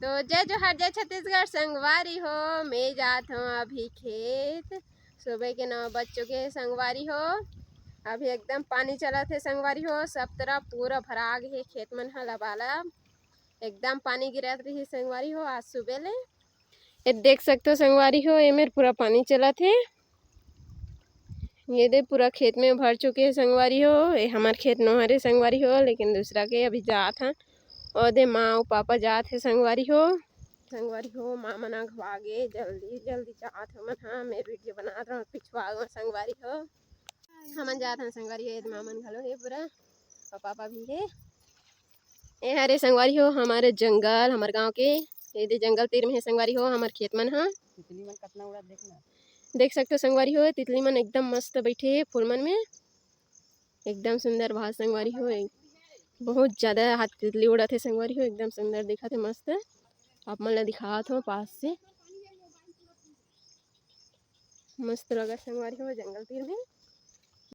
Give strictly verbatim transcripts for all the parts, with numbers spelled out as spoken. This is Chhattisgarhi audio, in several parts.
तो जय जोहार, जय छत्तीसगढ़ संगवारी हो, मैं जात हूँ अभी खेत। सुबह के नौ बज चुके हैं संगवारी हो। अभी एकदम पानी चलत है संगवारी हो, सब तरफ पूरा भरा गे है खेत मन ह लबालब। एकदम पानी गिरत रही संगवारी हो आज सुबह ले। ये देख सकते हो संगवारी हो, ये मेर पूरा पानी चलत है। ये दे पूरा खेत में भर चुके है संगवारी हो। ये हमार खेत नोहरे संगवारी हो, लेकिन दूसरा के अभी जात हन। और दे माँ अउ पापा जात है संगवारी हो। संगवारी हो, माँ मन अघवा गे, जल्दी जल्दी जात हमन हा। मैं वीडियो बनात रहूँ, पिछवा गे संगवारी हो। हमन जात हन संगवारी हो, ये दे माँ मन घलो हे पूरा, और पापा भी हे। ये हरे संगवारी हो हमारे जंगल, हमारे गांव के। ये दे जंगल तीर में है संगवारी हो हमारे खेत मन हा। तितली मन कतना उड़त देख ना। देख सकते हो संगवारी हो, तितली मन एकदम मस्त बैठे है फूल मन में, एकदम सुंदर भाव संगवारी हो। एक बहुत ज्यादा हाथ तितली उड़त है संगवारी हो, एकदम सुंदर दिखत है मस्त। आप मन ला दिखात हो पास से, मस्त लगत संगवारी हो जंगल तीर में।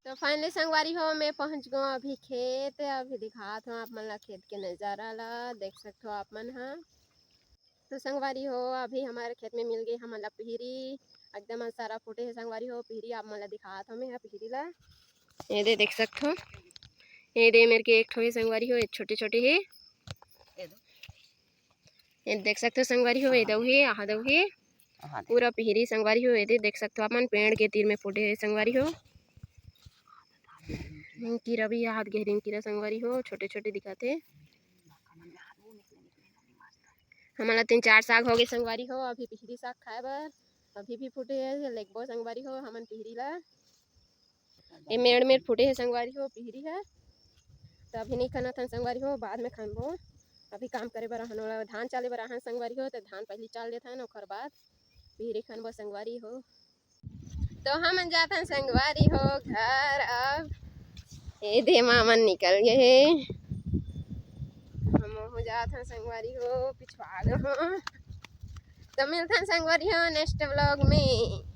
तो finally संगवारी हो, मैं पहुंच गो अभी खेत। अभी दिखात हो आप मन ला खेत के नजारा ला, देख सकते हो आप मन हा। तो संगवारी हो, अभी हमारे खेत में मिल गई हमन ला पिहरी, एकदम सारा फूटे है संगवारी हो पिहरी। आप मन ला दिखात हो मैं हा पिहरी ला, ये दे देख सकते हो, ये दे मेर के एक ठो है संगवारी हो, ये छोटे छोटे है। ये देख सकते हो संगवारी हो, ये दऊ हे, आहा दऊ हे, पूरा पिहरी संगवारी हो। ये दे देख सकते हो आप मन, पेड़ के तीर में फूटे है संगवारी हो। हम्म, कीरा भी हाथ गहरीन कीरा संगवारी हो, छोटे छोटे दिखत हे। हमन ला तीन चार साग हो गए संगवारी हो, अभी पिहरी साग खाए बर अभी भी फूटे है, लेगबो संगवारी हो हमन पिहरी ला। ये मेड़ मेड़ फूटे है संगवारी हो पिहरी है, तो अभी नहीं खनत हन संगवारी हो, बाद में खनबो। अभी काम करे बर आहन, ओला धान चाले बर आहन संगवारी हो, तो धान पहली चाल लेथन, ओकर बाद पिहरी खनबो संगवारी हो। तो हमन जाथन संगवारी हो घर। अब ये दे मामन निकल गए हे, हम हो जाथन संगवारी हो, पिछवा गे हो। तो मिलथन संगवारी हो next vlog में।